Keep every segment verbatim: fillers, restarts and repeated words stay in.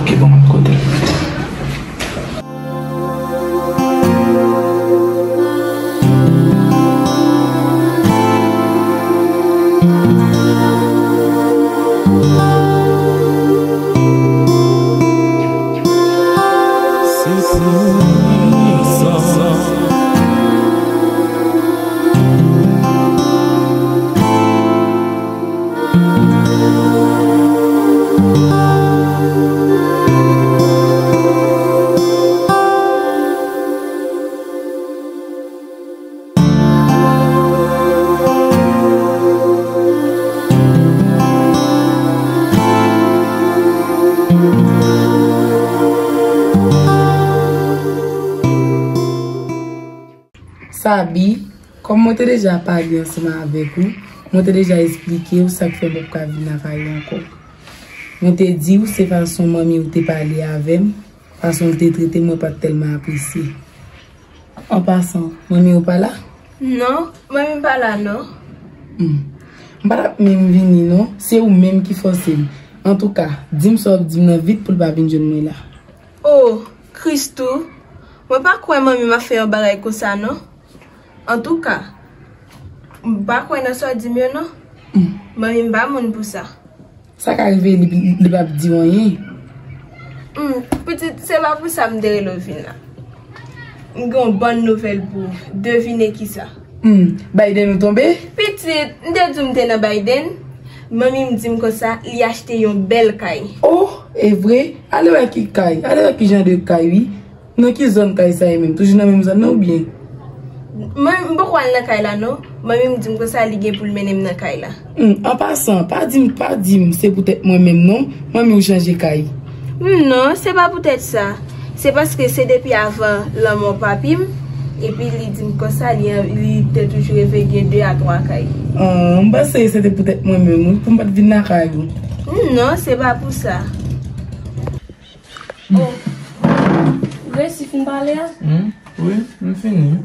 Ok, bon, m ap koute l. Sabi, kòm mwen te deja pale ansanm avèk ou, mwen te deja esplike w sa k fè m p ap ka vin lakay ou ankò. Mwen te di w se fason manmi w te pale avè m, fason l te trete m, mwen pa t tèlman apresye. An pasan, manmi w pa la? Non, manmi m pa la non. Hmm. M pa t ap menm vini non, se ou menm ki fòse m. Antouka, di m sa w ap di m nan vit pou l pa vin jwenn mwen la. Oh, Christoo, mwen pa kwè manmi m ap fè yon bagay konsa non. Antouka, m pa kwè nan sa w di m yo non. Hmm. Manmi m pa moun pou sa. Sa ka rive li, li p ap di w anyen. Hmm, pitit, se pa pou sa m te rele w vin la. M gen yon bòn nouvèl pou ou. Devine kisa. Hmm, Biden ou tonbe? Pitit, m te di w m te nan Biden. Manmi m di m konsa, li achte yon bèl kay. Oh, e vre? Ale wè ki kay, ale wè ki jan de kay, wi. Nan ki zòn kay sa ye menm? Toujou nan menm zòn nan oubyen? Mwen, m poko al nan kay la non. Manmi m di m konsa li gen pou l mennen m nan kay la. Hmm, an pasan, pa di m, pa di m se poutèt mwen menm non. Manmi w chanje kay. Hmm, non, se pa poutèt sa. Se paske se depi avan lanmò papi m, epi li di m konsa li, li te toujou reve gen de a twa kay. Ah, m panse se te poutèt mwen menm, wi, pou m pa t vin lakay ou. Hmm, non, se pa pou sa. Oh. Ou resi fin pale a? Hmm, wi, m fini.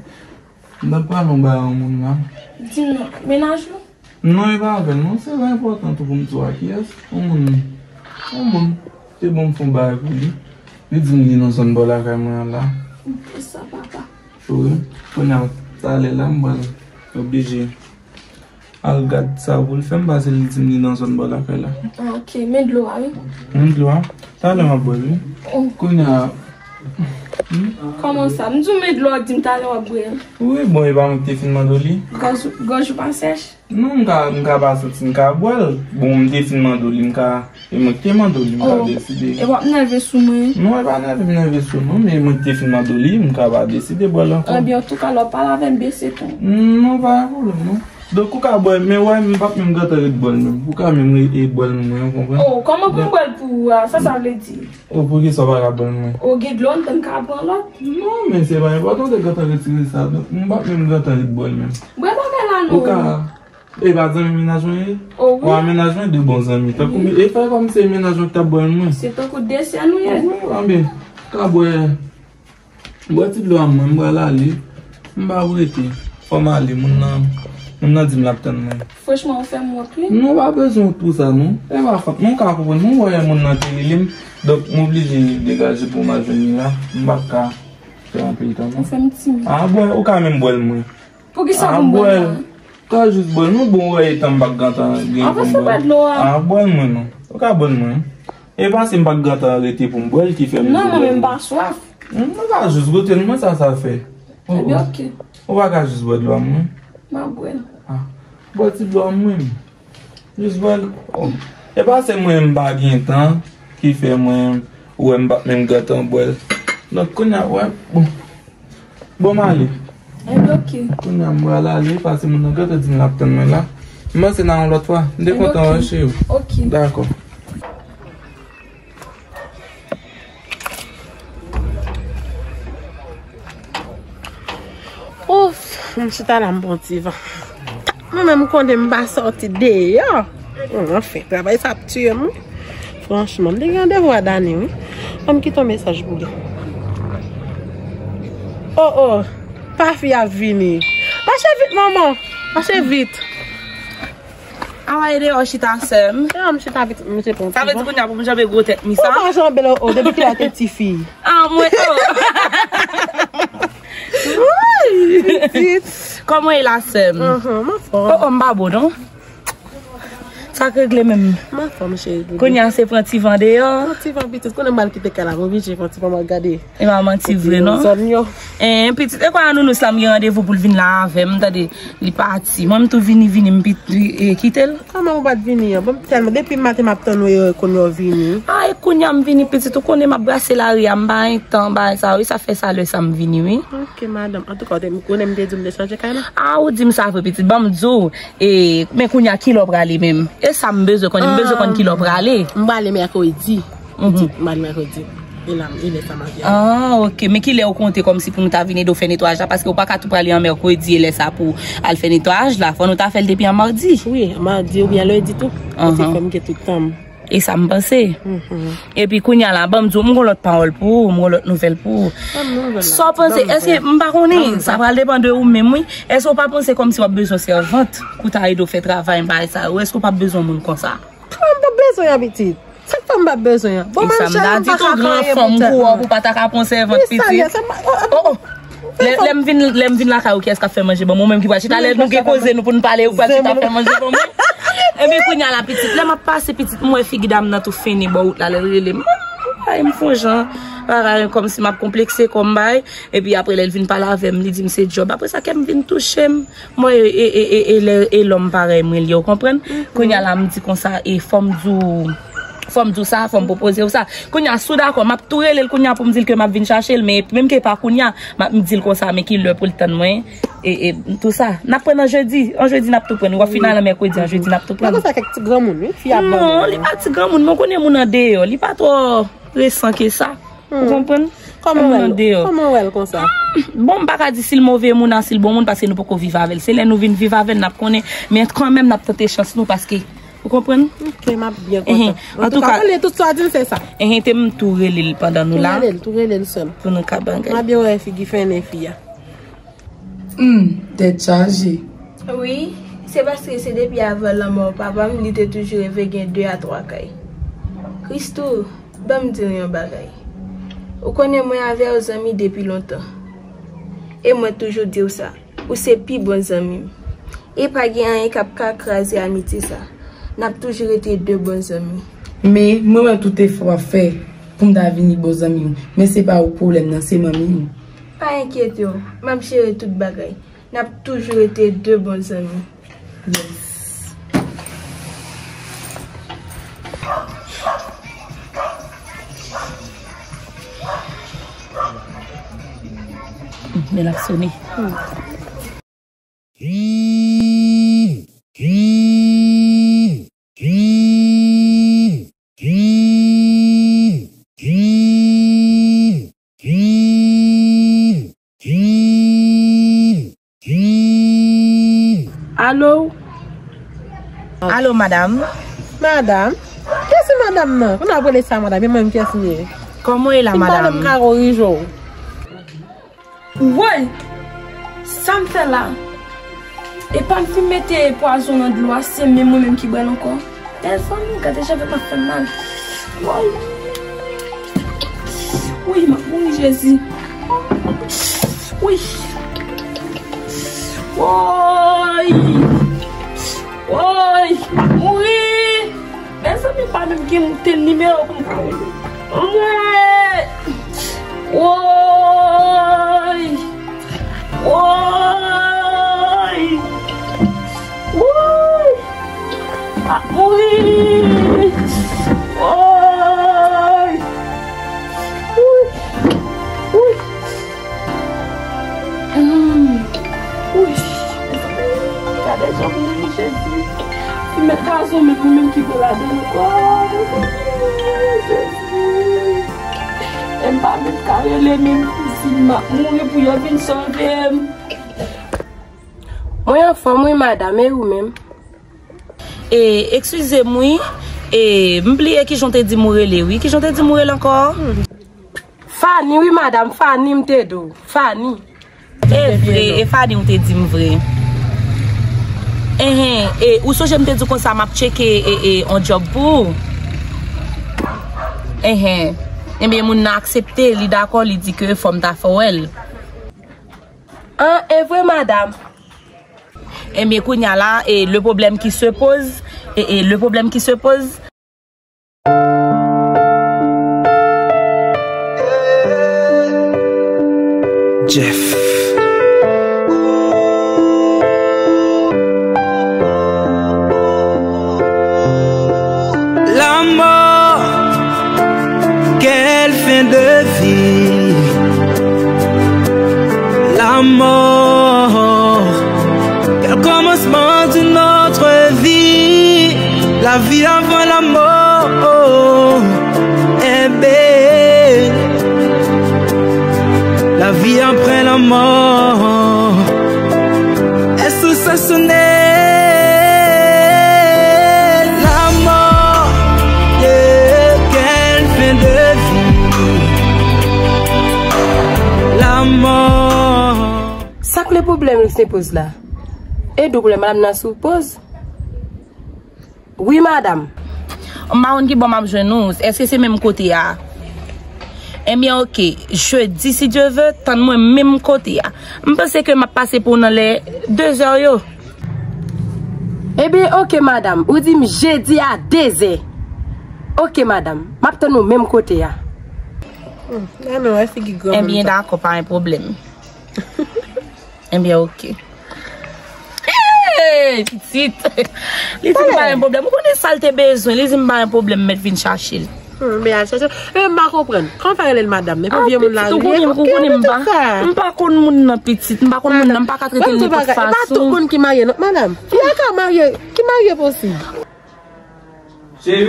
M t ap pale yon bagay yon moun la. Di m non, mennaj ou? Non, e pa avè l non, se pa enpòtan tou pou m di w a kiyès. Yon moun, yon moun te ban m fè yon bagay pou li. Li di m li nan zòn bò lakay mwen an la. Pou sa, papa. Wi, kounye a, talè la, m pral oblije al gad sa pou l fè m, paske li di m li nan zòn bò lakay la. Ah, ok. Men dlo a, wi. Men dlo a? Talè m ap bwè l, wi. Oh. Kounye a. Kòman sa? M di w men dlo a, w di m talè w ap bwè l. Wi, bon, e pa mwen ki te fin mande w li. Gòj, gòj ou pa sèch? Non, m ka, m ka pa santi m ka bwè l. Bon, m te fin mande w li, m ka, e mwen ki te mande w li, m ka deside. Oh. E w ap nève sou mwen? Non, e pa nève m nève sou w non, men e mwen ki te fin mande w li, m ka pa deside bwè l ankò. Ebyen, antouka, lè w ap pale avè m, bese ton. Non, pa gen pwoblèm, non. Donk ou ka bwè, men wè, m p ap menm gentan ret bwè l menm. Ou ka menm re-, e bwè l mwen, ou konprann? Oh, kòman pou m bwè l pou ou a? Sa sa vle di? Oh, poukisa w pa ka bwè l mwen? Oh, gen dlo anndan, m ka pran lòt? Non, men se pa enpòtan, w te gentan retire sa. Donk m p ap menm gentan ret bwè l menm. Bwè bagay la non. Ou ka, e pa zanmi mennaj mwen ye? Oh, wi. Ou a mennaj mwen de bon zanmi. Tankou, wi, e fè kòm se mennaj mwen ki t ap bwè l mwen. Se tankou de sè nou ye. Wi, anben, ou ka bwè. Bwè ti dlo a mwen, m pral ale. M pa pou rete. Fò m ale, moun nan, moun nan di m l ap tann mwen. Franchman, ou fè m wont, wi. Non, pa bezwen wont pou sa, non. E pa fòt mwen, ou ka konprann. Mwen wè moun nan te rele m. Donk, m oblije degaje pou m al jwenn li la. M p ap ka fè anpil tan, non. Ou fè m timid. A, bwè, ou ka menm bwè l mwen. Poukisa pou m bwè l la? Ou ka jis bwè l, non, bon, wè, etan m pa t gentan gen pou m bwè l. Anfen, fè bwè dlo a. A, bwè l mwen, non. Ou ka bwè l mwen. E pa si m pa t gentan rete pou m bwè l ki fè m vle bwè l. Non, mwen menm m pa swaf. Hmm, ou ka jis goute l, mwen sa sa fè. Ebyen, ok. Ou pa ka jis bwè dlo a mwen? M ap bwè l. A, bwè ti dlo a mwen. Jis bwè l. Oh. E pa se mwen m pa gen tan ki fè mwen, ou wè m pa t menm gentan bwè l. Donk, kounye a, wè, bon. Bon, m ale. Ebyen, ok. Kounye a, m pral ale, paske moun nan gentan di m l ap tann mwen la. M panse n a yon lòt fwa. M te kontan wè w, cheri. Ok. Dakò. Ouf, m chita la, m pran ti van. Mwen menm, m konnen m pa sòti deyò. Anfen, travay sa ap tiye m, wi. Franchman, m te gen randevou a Dani, wi. Ban m kite yon mesaj pou li. Oh, oh, papi ap vini. Mache vit, manman. Mache vit. Awa, e deyò chita, sè m. Deyò m chita, pitit, m te pran ti van. Sa vle di kounye a pou m janbe gwo tèt mi sa? Ou pa janbe l, o, depi kilè w te tifi? Ah, mwen, oh. Pitit. Kòman e la, sè m? Aham, m anfòm. Oh, oh, m pa bon, non? Sa k regle menm? M anfòm, cheri. Kounye a se pran ti van deyò. Pran ti van, pitit. Konnen m pral kite kay la, m oblije pran ti van, m al gade. E pa manti vre, non? Zòn yo. Eh, pitit, e kwa Nounous la, m gen randevou pou l vin la avè m, tande, li pati. Mwen, m tou vini, vini, m pit-, e, kite l. Kòman ou pa t vini an? Bon, tèlman, depi maten m ap tann ou, e, kounye a w vini. Ah, e kounye a m vini, pitit, ou konnen m ap brase lari a, m pa gen tan, bagay sa, wi, sa fè sa lè sa m vini, wi. Ok, madanm. Antouka, ou te, ou konnen m te di w m te chanje kay la? Ah, ou di m sa vre, pitit, ban m di w, e, men kounye a kilè w prale menm? E sa m bezwen konnen, m bezwen konn kilè w prale. M prale mèkredi. Mhm. M al mèkredi. E la, e lè sa m ap vini. Ah, ok. Men kilè ou konte kòmsi pou nou ta vin ede w fè netwayaj la? Paske ou pa ka tou prale an mèkredi e lè sa pou al fè netwayaj la. Fò nou ta fè l depi an madi. Wi, madi oubyen lendi tou. Kote fè m gen tout tan m. E sa m panse. Mhm. Epi kounye a la, ban m di w, m gon lòt pawòl pou ou, m gon lòt nouvèl pou ou. Ban m nouvèl la. Sa w panse? Èske m pa konnen? Sa pral depann de ou menm, wi. Èske w pa panse kòmsi w ap bezwen sèvant pou ta ede w fè travay, bagay sa yo? Èske w p ap bezwen moun konsa? Kòman m p ap bezwen an, pitit? Sa k fè m p ap bezwen an? Bon, e sa m ta di tou, gran fanm kou w pou pa ta ka pran sèvant, pitit. Oh, oh. Lè, lè m vin, lè m vin lakay ou, kiyès k ap fè manje ban mwen? Ou menm ki pral chita, lè nou gen koze nou pou n pale, ou pral chita fè manje ban mwen. Epi kounye a la, pitit, lè m ap pase, pitit, m wè figi dam nan tou fini bò wout la, lè l rele m. Ay, m fè yon jan, bagay kòmsi m ap konplekse kò m bay. Epi apre, lè l vin pale avè m, li di m se djòb. Apre sa, kè m vin touche m. Mwen, e, e, e, e, e lè, e lòm parèy mwen li, ou konprann? Kounye a la, m di konsa, e fò m di w, fò m di w sa, fò m pwopoze w sa. Kounye a, si w dakò, m ap tou rele l kounye a pou m di l ke m ap vin chache l, men menm ke pa kounye a, m ap, m di l konsa, men ki lè pou l tann mwen, e, e, tou sa. N ap pran nan jedi, an jedi n ap tou pran, w ap fin al an mèkredi, an jedi n ap tou pran. Nan konsa kèk ti granmoun, wi, fi ap ban. Non, li pa ti granmoun, men w konnen moun andeyò, li pa twò resan ke sa. Ou konprann? Kòman w wè l? Kòman w wè l konsa? Bon, m pa ka di si l move moun a, si l bon moun, paske nou poko viv avè l. Se lè nou vin viv avè l, n ap konnen. Men kanmenm, n ap tante chans nou, paske, ou konprann? Ok, m ap byen kontan. Antouka, konnen tout sa w di m, se sa. Enhen, te m tou rele l pandan nou la. Tou rele l, tou rele l sèl. Pou nou ka bagay. M ap byen wè figi fennen fi a. Hmm, tèt chaje. Wi, se paske se depi avan lanmò papa m, li te toujou reve gen de a twa kay. Christoo, ban m di w yon bagay. Ou konnen mwen avè w zanmi depi lontan. E mwen toujou di w sa, ou se pi bon zanmi m. E pa gen anyen k ap ka kraze amitye sa. N ap toujou rete de bon zanmi. Men, mwen wè tout efò w ap fè pou m ta vini bon zanmi w. Men se pa ou k pwoblèm nan, se manmi w. Pa enkyete w, m ap jere tout bagay. N ap toujou rete de bon zanmi. Yes. Men l ap sone. Alo? Alo, madam? Madam? Kiyès se madam nan? Ou nan rele sa madam, e mwen menm kiyès m ye? Kòman w ye la, madam? Madam Karo Rijo. Woy! Sa m fè la? E pa m fin mete pwazon nan dlo a, se menm mwen menm ki bwè l ankò. Mezanmi, gade jan vant mwen ap fè m mal. Woy! Woy, m ap mouri, Jezi. Woy! Woy! Woy! M ap mouri! Mezanmi, m pa menm gen yon tel nimewo pou m ka rele. Anmwey! Woy! Woy! Woy! M ap mouri! Woy! Woy! Woy! Hmm. Woy! Gade jan m mouri, Jezi. Ti mèt pwazon menm, li menm ki bwè ladan l ankò. Jezi. E m pa menm ka rele menm si m ap mouri pou yo vin sove m. Mwen anfòm wi, madam, e ou menm? E, eskize m wi. E, m bliye kijan w te di m ou rele wi. Kijan w te di m ou rele ankò? Fanny wi, madam, Fanny m te di w. Fanny. E vre, e Fanny ou te di m vre. Enhen, e, ou sonje m te di w konsa m ap tcheke, e, e, on djòb pou ou? Enhen. Ebyen, moun nan aksepte, li dakò, li di ke fò m ta fè w wè l. An, e vre, madam? Ebyen, kounye a la, e, le problème qui se pose, e, e, le problème qui se pose, Jeff. La mort, quelle fin de vie. La mort, quel commencement d'une autre vie. La vie avant la mort est belle. La vie après la mort est sensationnelle. La mort, yeah, quelle fin de vie. La mort. Sa k le pwoblèm se poz la? E dou pwoblèm madanm nan sou poz? Wi, madam. M pa konn ki bò m ap jwenn ou. Èske se menm kote a? Ebyen, oke. Jedi, si Dye ve, tann mwen menm kote a. M panse ke m ap pase pou w nan lè de zè yo. Ebyen, oke, madam. Ou di m jedi a de zè. Oke, madam. M ap tann ou menm kote a. Hmm, la non, wè figi granmoun. Ebyen, dakò, pa gen pwoblèm. Ebyen, oke. Hey, pitit. Li di m pa gen pwoblèm. Ou konnen sa l te bezwen. Li di m pa gen pwoblèm, m mèt vin chache l. Hmm, men al chache l. E m pa konprann. Kòman fè rele l madanm? Epi vye moun la, pitit, ou konnen, ou konnen m pa, m pa konn moun nan, pitit. M pa konn moun nan, m pa ka trete l nenpòt fason. E pa tout moun ki marye non, madanm. Fi a ka marye, ki marye posib. Cheri,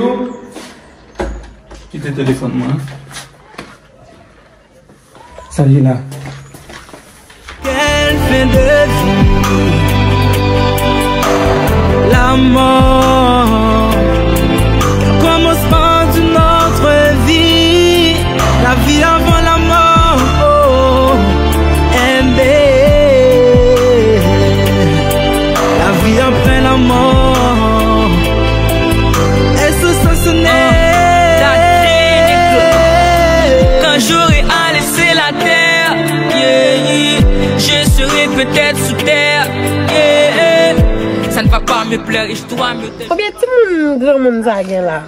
kite telefòn mwen. Sa ye la? Quelle fin de vie. La mort, le commencement d'une autre vie. La vie avant la mort, oh, eh ben, la vie après la mort. Est-ce sensationnel? Quand j'aurai à laisser la terre, yeah, yeah, je serai peut-être sous terre, yeah. Ça ne va pas me plaire, je dois me taire. Konbyen timoun granmoun sa gen la?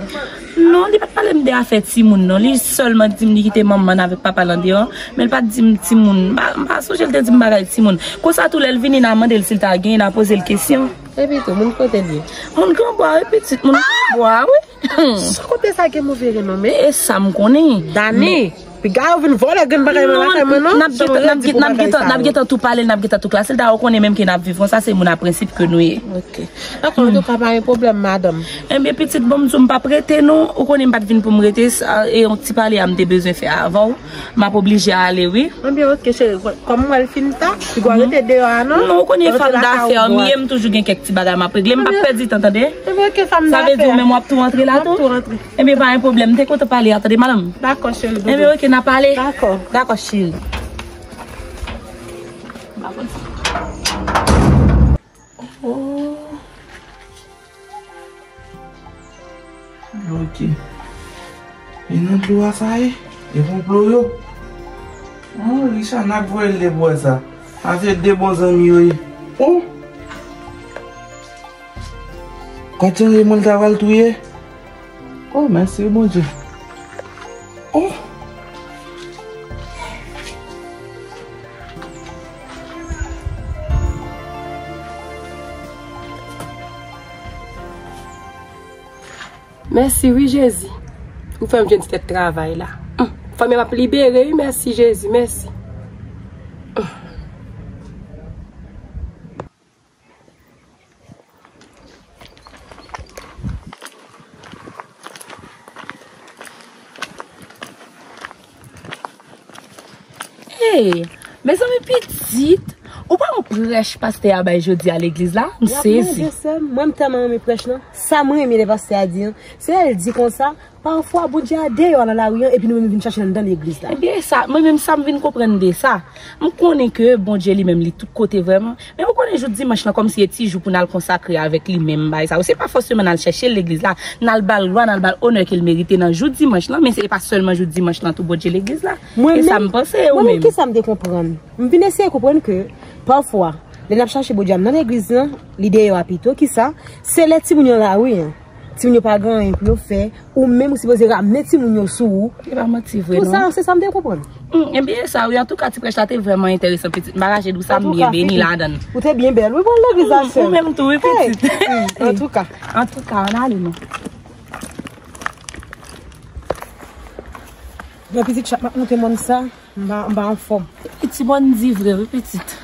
Non, li pa t pale m de afè timoun, non. Li sèlman di m li kite manman l avèk papa l andeyò, men l pa t di m timoun. M pa, m pa sonje l te di m bagay timoun. Konsa tou, lè l vini, n a mande l si l ta gen, n a poze l kesyon. Epi tou, moun kote l ye? Moun Granbwa, wi, pitit, moun Granbwa, wi. Sa kote sa gen move renon, men? E sa m konnen. Dani, piga yo vin vòlè grenn bagay mwen lakay mwen, non? N ap gentan, n ap gentan tou pale, n ap gentan tou klase l, ta ou konnen menm ke n ap viv konsa, se moun a prensip ke nou ye. Ok. Dakò, antouka, pa gen pwoblèm, madanm. Enben, pitit, bon, m di w, m p ap rete, non. Ou konnen m pa t vin pou m rete, sa, e yon ti pale a m te bezwen fè avè w. M ap oblije ale, wi. Enben, ok, cheri, kòm m wè l fin ta, piga w rete deyò a, non? Non, ou konnen fanm dafè, m ye, m toujou gen kèk ti bagay m ap regle, m p ap pèdi tan, tande? Enben, ok, fanm dafè. Sa vle di ou menm w ap tou antre la tou? M ap tou antre. Enben, pa gen pwoblèm, m te kontan pale a, tande, madanm? Dakò, cheri, doudou. Enben, ok, n ap pale? Dakò. Dakò, cheri. M pa konn sa. Oh. Ok. E nan dlo a sa ye? E konplo yo? Oh, Richard, n ap voye l de bò sa. A se de bon zanmi yo ye. Oh. Gad jan Raymond ta pral touye. Oh, mèsi, Bondye. Oh. Mèsi wi, Jezi. Ou fè m jwenn ti tèt travay la. Hum, fanmi m ap libere wi, mèsi, Jezi, mèsi. Hum. Hey, mezanmi pitit, ou pa yon prèch pastè a bay jodi a legliz la? M sezi. Mwen, m tèlman renmen prèch lan. Sa mwen renmen lè pastè a di an, se lè l di konsa, Pafwa, Bondye a deyò nan lari an, epi nou menm vin chache l anndan legliz la. Ebyen, e sa, mwen menm sa m vin konprann de sa. M konnen ke Bondye li menm li tout kote vrèman, men ou konnen jou dimanch lan kòmsi e ti jou pou n al konsakre avèk li menm bagay sa yo. Se pa fòseman n al chèche l legliz la, n al ba l glwa, n al ba l onè ke l merite nan jou dimanch lan, men se pa sèlman jou dimanch lan tou Bondye legliz la. E sa m panse, ou menm? Kisa m te konprann? M vin eseye konprann ke pafwa, lè n ap chache Bondye a nan legliz lan, li deyò a pito. Kisa? Se lè timoun yo lari an. Timoun yo pa gen anyen pou yo fè, ou menm ou sipoze ramne timoun yo sou ou. E pa manti vre non. Pou sa, se sa m te konprann. Hmm, ebyen sa wi, antouka ti prèch la te vrèman enteresan pitit. M pa kache di w sa, m byen beni ladan l. Ou te byen bèl wi, bon legliz la sè. Ou menm tou wi pitit. Antouka. Antouka, ann ale non. Bon pitit, chak m ap monte mòn sa, m pa, m pa anfòm. Pitit, bon di vre wi pitit.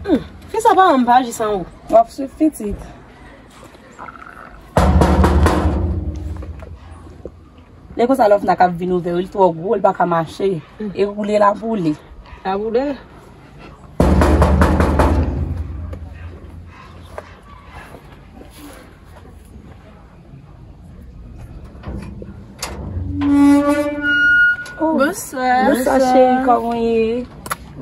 Hmm, fi sa pa rann m pa aji san ou. W ap swiv pitit. Lè konsa lòfna k ap vin ouvè wi, li twò gwo, li pa ka mache. E woule l ap woule. L ap woule. Oh. Bonswa. Bonswa cheri, kòman w ye?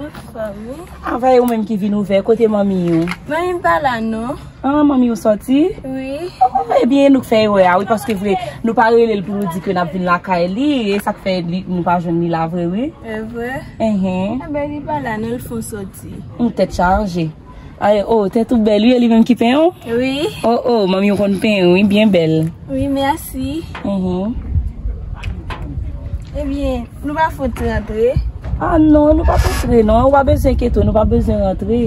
Anfòm wi. Anfòm, e ou menm ki vin ouvè, kote manmi w? Manmi m pa la non. Ah, manmi w sòti? Wi. Oh, ebyen nou k fè erè a wi, paske vre nou pa rele l pou nou di ke n ap vin lakay li, e sa k fè li, nou pa jwenn li la vre wi. E vre? Enhen. Enben li pa la non, l fon sòti. Yon tèt chaje. Ay, oh, tèt ou bèl wi, e li menm ki penyen w? Wi. Oh, oh, manmi w konn penyen wi, byen bèl. Wi, mèsi. Mhm. Ebyen, nou pa fout rantre? Ah non, nou pa rantre non, ou pa bezwen enkyete w, nou pa bezwen rantre.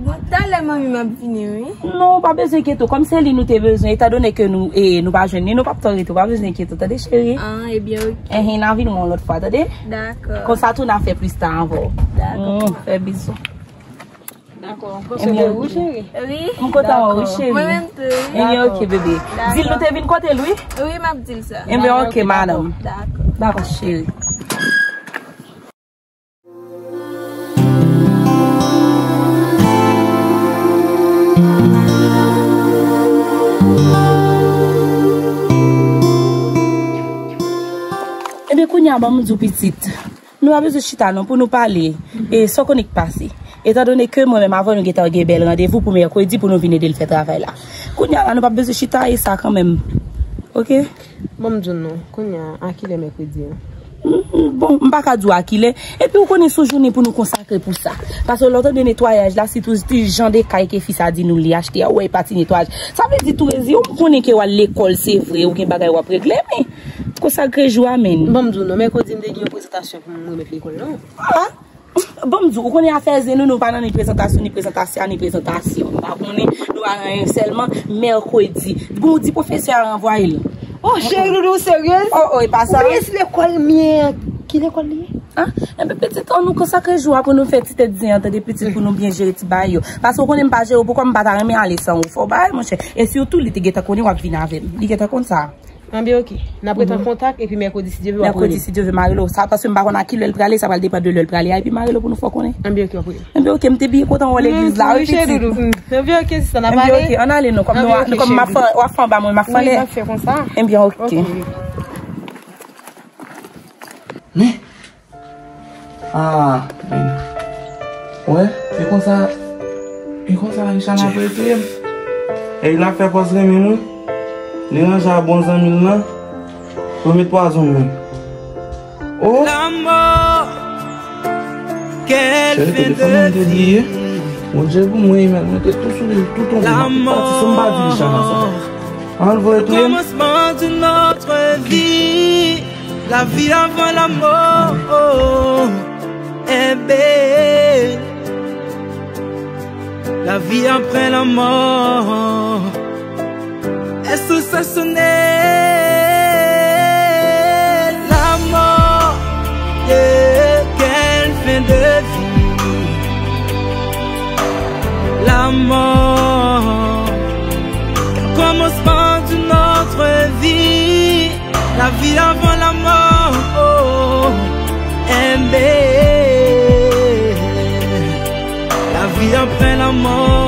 Bon, talè manmi m ap vini wi. Non, ou pa bezwen enkyete w, kòm se li nou te bezwen, etandone ke nou, e, nou pa jwenn li, nou p ap twò rete, ou pa bezwen enkyete w, tande cheri? Ah, ebyen, oke. Enhen, n a vin wè w yon lòt fwa, tande? Dakò. Konsa tou n a fè plis tan avè w. Dakò. Mm, fè bizou. Dakò. Konsa se ou, cheri? Wi. M kontan wè w, wi, cheri. Mwen menm tou, wi. Ebyen, oke, bebe. Dakò. Di l nou te vin kote l, wi. Wi, m ap di l sa. Ebyen, oke, madanm. Dakò. Dakò, cheri. Ebyen, kounye a, ban m di w, pitit. Nou pa bezwen chita non pou nou pale. E sa w konnen k pase. Etandone ke mwen menm avè w nou gentan gen bèl randevou pou mèkredi pou nou vin ede l fè travay la. Kounye a la nou p ap bezwen chita e sa kanmenm. Oke? Bon, m di w non, kounye a, a kilè mèkredi an? Mm, bon, m pa ka di w a kilè. Epi ou konnen se yon jounen pou nou konsakre pou sa. Paske lè w tande netwayaj la, sitou ti jan de kay ke fi sa di nou li achte a, ou wè e pa ti netwayaj. Sa vle di tou rezi, ou konnen ke w al lekòl, se vre, ou gen bagay w ap regle, men konsakre jou a, men. Bon, m di w non, mèkredi m te gen yon prezantasyon pou m remèt lekòl non. Ah! Bon, m di w, ou konnen afè zen nou, nou pa nan ni prezantasyon, ni prezantasyon, ni prezantasyon. Nou pa konnen, nou pa nan anyen sèlman mèkredi. Bon, ou di pwofesè a ranvwaye l. Oh, cheri doudou, ou seryez? Oh, oh, e pa sa. Ou bliye si lekòl m ye, ki lekòl li ye? Ah, enben pitit, ann nou konsakre jou a pou nou fè ti tèt zen an, tande pitit, pou nou byen jere ti bagay yo. Paske ou konnen m pa jere w, poukò m pa ta renmen ale san ou. Fò w bay, monchè. E sitou, li te gentan konnen w ap vin avè m. Li gentan konn sa. Anben oke. N ap ret an kontak epi mèkredi si Dye vle w ap rele m. Mèkredi si Dye vle m a rele w. Sa paske m pa konn a kilè l prale, sa pral depann de lè l prale a epi m a rele w pou nou fè w konnen. Anben oke, w ap rele m. Anben oke, m te byen kontan wè w legliz la wi pitit. Anben oke sista, n ap ale. Anben oke, ann ale non, kòm nou, kòm m ap fè, w ap fè anba mwen, m ap fè anlè. Wi, n ap fè konsa. Anben oke. Men Ah, men. Wè, e konsa, e konsa Richard ap rete. E l ap fè pòz renmen m wi. Li ranje a bon zanmi l lan pou met pwazon mwen. Oh! Cheri, telefòn mwen te bliye. Bondye pou mwen, mèt mwen te tou sou li, tou tonbe. M ap pati san m pa di Richard sa. Ann voye touye m. La vie avant la mort est belle. La vie après la mort est sous sa sonne. La mort, yeah. Commencement de notre vie, la vie avant la mort. Oh, eh ben, la vie après la mort.